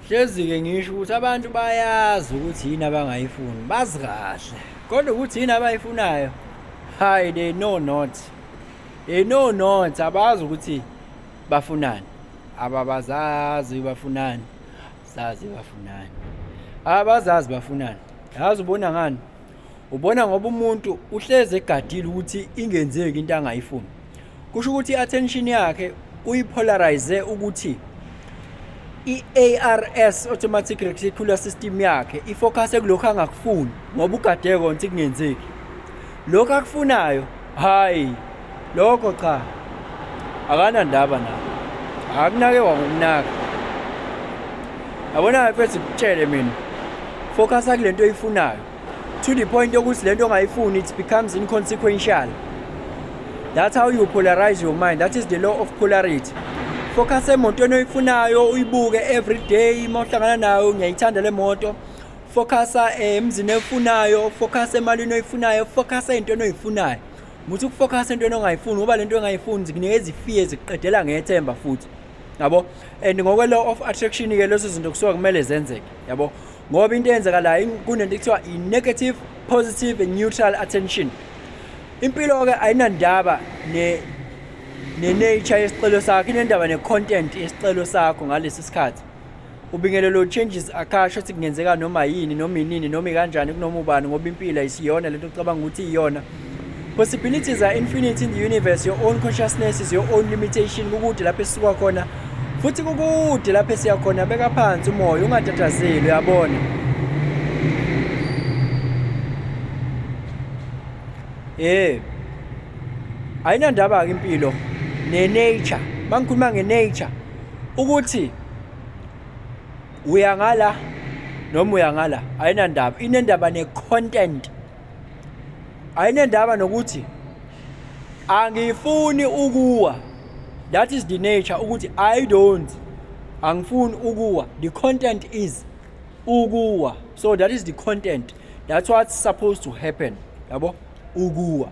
Hlezi-ke ngisho ukuthi abantu bayazi ukuthi yini abangayifuni, bazi kahle. Kodwa ukuthi yini abayifunayo, hayi they know not. They know not, abazi ukuthi bafunani. Ababazazi bafunani, zazi bafunani. Abazazi bafunani. Yazi ubona ngani? Ubona ngoba umuntu uhlezi egadile ukuthi ingenzeki into angayifuni. Kusho ukuthi i-attention yakhe uyipolarize ukuthi i-ARS automatic reticular system yakhe ifocus kulokho angakufuni ngoba ugade kona ukuthi kungenzeki. Lokho akufunayo hayi lokho cha akanandaba nakho. Akunake wakunaka. Yabona mfethu kutshele mina. Focus kulento oyifunayo. To the point yokuthi lento ongayifuni it becomes inconsequential. That's how you polarize your mind. That is the law of polarity. Focus emotweni oyifunayo uyibuke every day uma uhlangana nayo ngiyayithanda le moto. Focus emzini oyifunayo, focus emalini oyifunayo, focus ey'ntweni oyifunayo. Muthi ukufocus entweni ongayifuni ngoba lento ongayifuni zikunikeza ifear zikuqedela ngethemba futhi. Yabo? And ngokwe law of attraction ke lezo zinto kusuka kumele zenzeke. Yabo? Ngoba into eyenzakalayo kunento ekuthiwa i-negative, positive and neutral attention. Impilo ke ayinandaba ne ne-nature yesicelo sakho, inendaba ne-content yesicelo sakho ngalesi sikhathi. Ubingelelo changes akasho ukuthi kungenzeka noma yini noma inini noma ikanjani kunoma ubani ngoba impilo ayisiyona lento ocabanga ukuthi iyona. Possibilities are infinite in the universe. Your own consciousness is your own limitation. Kukude lapho esisuka khona futhi kukude lapho esiya khona. Beka phansi umoya ungatatazeli, uyabona. Eh. Ayinandaba ke impilo ne-nature. Mangikhuluma nge-nature ukuthi uya ngala noma uya ngala ayinandaba, inendaba ne-content. Ayinendaba nokuthi angifuni ukuwa. That is the nature ukuthi I don't angifuni ukuwa. The content is ukuwa. So that is the content. That's what's supposed to happen. Yabo? Ukuwa.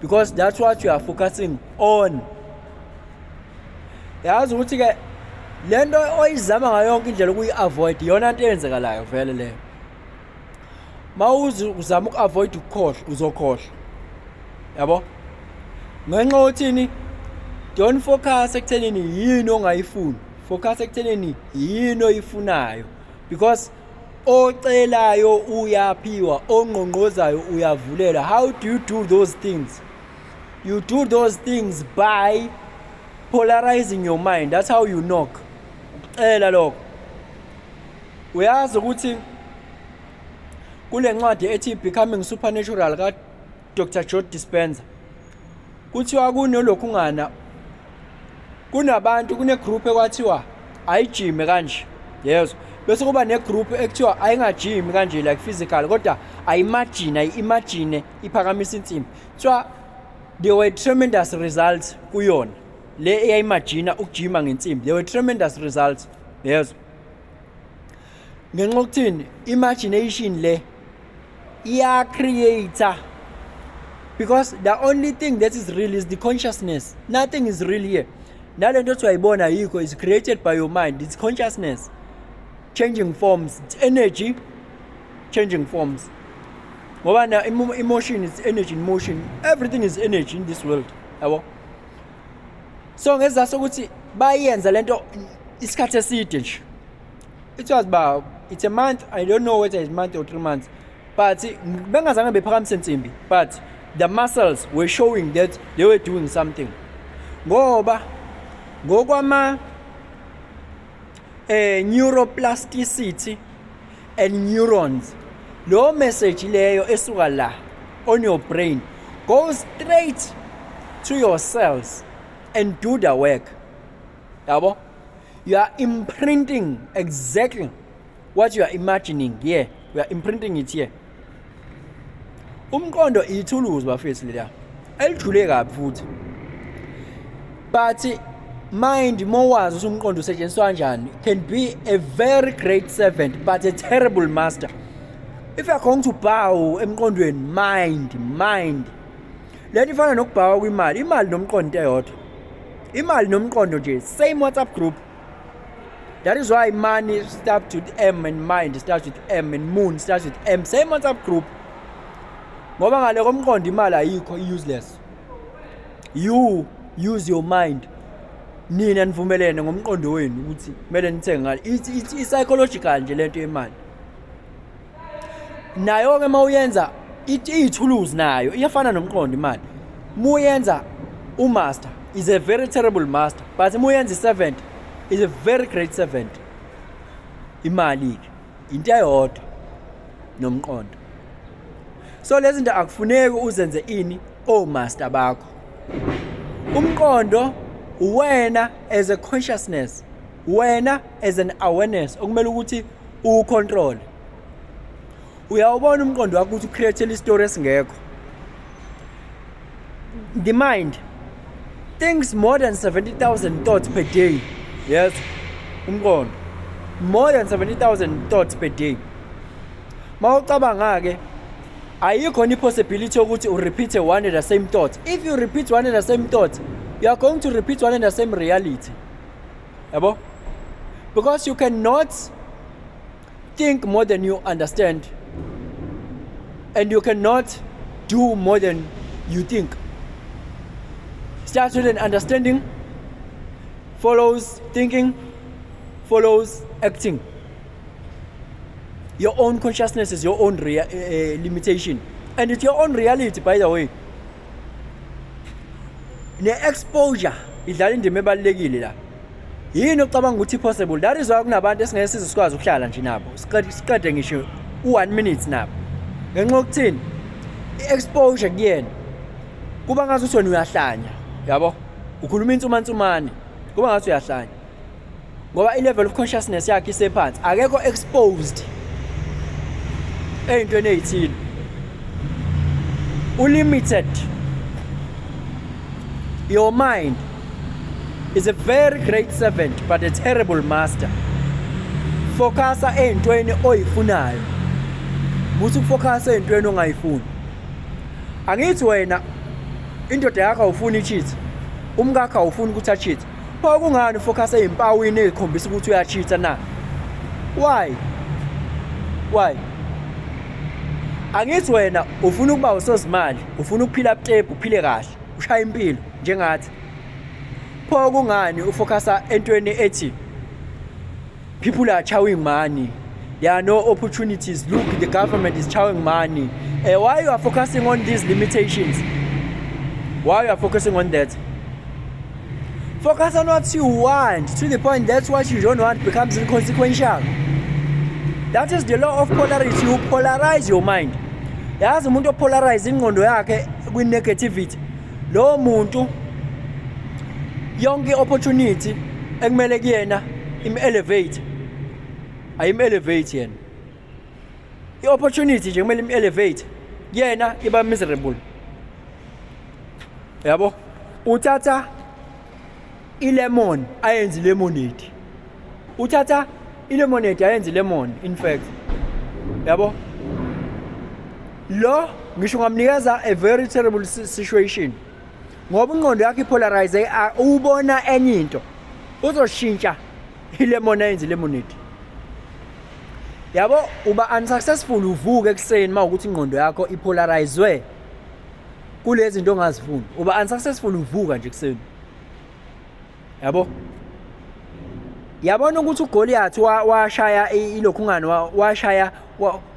Because that's what you are focusing on. Yazi ukuthi ke lento oyizama ngayo yonke indlela ukuyi-avoid iyona nto eyenzekalayo vele leyo. Mawuze uzama uku-avoid ukukhohlwa uzokhohlwa. Yabo? Ngenxa yokuthini don't focus ekuthenini yini ongayifuni. Focus ekuthenini yini oyifunayo because ocelayo uyaphiwa, ongqongqozayo uyavulela. How do you do those things? You do those things by polarizing your mind. That's how you knock. Ukucela lokho. Uyazi ukuthi kule ncwadi ethi Becoming Supernatural ka Dr. Joe Dispenza kuthiwa kunolokhungana kunabantu kune group ekwathiwa ayijime kanje yezwa bese kuba ne group ekuthiwa ayingajimi kanje like physical kodwa ayimagine ayi-imagine iphakamisa insimbi. Kuthiwa there were tremendous results kuyona le eyayimagina ukujima ngensimbi. There were tremendous results yezwa ngenxa yokuthini imagination le iya-create because the only thing that is real is the consciousness. Nothing is real here. Nalento othi uyayibona yikho is created by your mind. It's consciousness changing forms. It's energy changing forms. Ngoba na emotion is energy in motion. Everything is energy in this world. Yabo? So ngezathu sokuthi bayenza lento isikhathi eside nje. It was about it's a month, I don't know whether it's month or 3 months. But bengazange bephakamise insimbi, but the muscles were showing that they were doing something. Ngoba ngokwama neuroplasticity and neurons, lo message leyo esuka la on your brain goes straight to your cells and do the work. Yabo? You are imprinting exactly what you are imagining here. We are imprinting it here. Umqondo ithuluzi bafethu leliya elijule kabi futhi. But mind mowazi ukuthi umqondo usetshenziswa kanjani can be a very great servant but a terrible master. If you are going to bow emqondweni, mind, mind. Lento ifana nokubhawa kwimali, imali nomqondo into eyodwa. Imali nomqondo nje same WhatsApp group. That is why money starts with M and mind starts with M and moon starts with M. Same WhatsApp group. Ngoba ngale komqondo imali ayikho, useless. You use your mind. Nina nivumelene ngomqondo wenu ukuthi kumele nithenge ngale. It's psychological nje lento yemali. Nayo ke mawuyenza iyithuluzi nayo iyafana nomqondo imali. Muyenza umaster is a very terrible master, but muyenza i-servant is a very great servant. Imali ke into eyodwa nomqondo. So lezi zinto akufuneki uzenze ini omaster bakho. Umqondo uwena as a consciousness, wena as an awareness okumele ukuthi uwucontrol. Uyawubona umqondo wakho ukuthi ucreate istory esingekho. The mind thinks more than 70,000 thoughts per day. Yes, umqondo more than 70,000 thoughts per day. Mawucabanga ke, ayikho ni possibility yokuthi urepeat one and the same thought. If you repeat one and the same thought, you are going to repeat one and the same reality, yabo, because you cannot think more than you understand and you cannot do more than you think. Starts with an understanding, follows thinking, follows acting. Your own consciousness is your own limitation and it's your own reality, by the way. Ne-exposure idlala indima ebalulekile la. Yini ocabanga ukuthi possible? That is why kunabantu esingeke size sikwazi ukuhlala nje nabo siqede ngisho u-1 minute nabo, ngenxa yokuthini? I-exposure kuyena kuba ngathi uthi wena uyahlanya, yabo, ukhuluma insumansumane, kuba ngathi uyahlanya ngoba i-level of consciousness yakhe isephansi, akekho exposed ey'ntweni ey'thile, ulimited. Your mind is a very great servant but a terrible master. Focusa ey'ntweni oyifunayo, muthi ukufocusa ey'ntweni ongayifuni. Angithi wena indoda yakho awufuni icheat, umkakho awufuni ukuthi acheat, pho kungani ufocus ey'mpawini ey'khombisa ukuthi uyacheata na? Why? Angithi wena ufuna ukuba usozimali, ufuna ukuphila butepu, uphile kahle, ushaya impilo njengathi, pho kungani ufocusa entweni ethi people are chowing money, there are no opportunities, look, the government is chowing money? Why you are focusing on these limitations? Why you are focusing on that? Focus on what you want to the point that what you don't want becomes inconsequential. That is the law of polarity. You polarize your mind. Yazi, umuntu opolarize ingqondo yakhe kwi-negativity, lowo muntu yonke i-opportunity ekumele kuyena im-elevate ayim-elevate yena. I-opportunity nje kumele im-elevate kuyena iba miserable, yabo. Uthatha ilemon ayenze ilemonade, uthatha ilemonade ayenze ilemon. In fact, yabo, lo ngisho ungamnikeza a very terrible situation, ngoba ingqondo yakhe ipolarize, ubona enye into, uzoshintsha ilemon ayenze ilemonade, yabo. Uba unsuccessful uvuke ekuseni mawukuthi ingqondo yakho ipolarizwe kulezi zinto ongazifuni. Uba unsuccessful uvuka nje ekuseni, yabo. Yabona ukuthi uGoliath washaya ilokhungane, washaya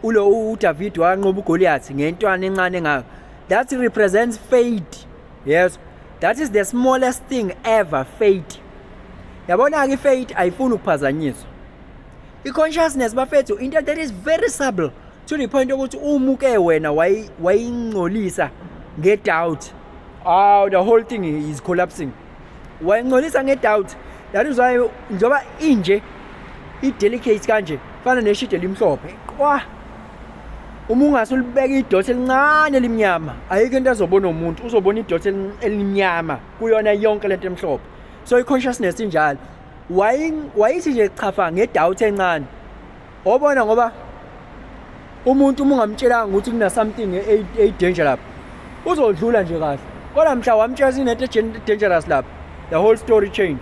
ulo uDavid, wanqoba uGoliath ngentwana encane engaka. That represents faith. Yes, that is the smallest thing ever, faith. Yabona ke, ifaith ayifuni ukuphazanyiswa. I-consciousness, bafethu, into that is very subtle to the point yokuthi umuke wena wayingcolisa nge-doubt, oh, the whole thing is collapsing. Wayingcolisa nge-doubt. That is why njengoba inje i-delicate kanje, fana neshidi elimhlophe qwa, uma ungase ulibeka idot elincane elimnyama, ayikho into azobona umuntu, uzobona idot elimnyama kuyona yonke lento emhlophe. So i-consciousness injalo. Wayithi nje chafa nge-doubt encane, obona, ngoba umuntu uma ungamtshelanga ukuthi kuna something eyi-danger lapha, uzodlula nje kahle, kodwa mhla wamtshela inento dangerous lapha, the whole story change.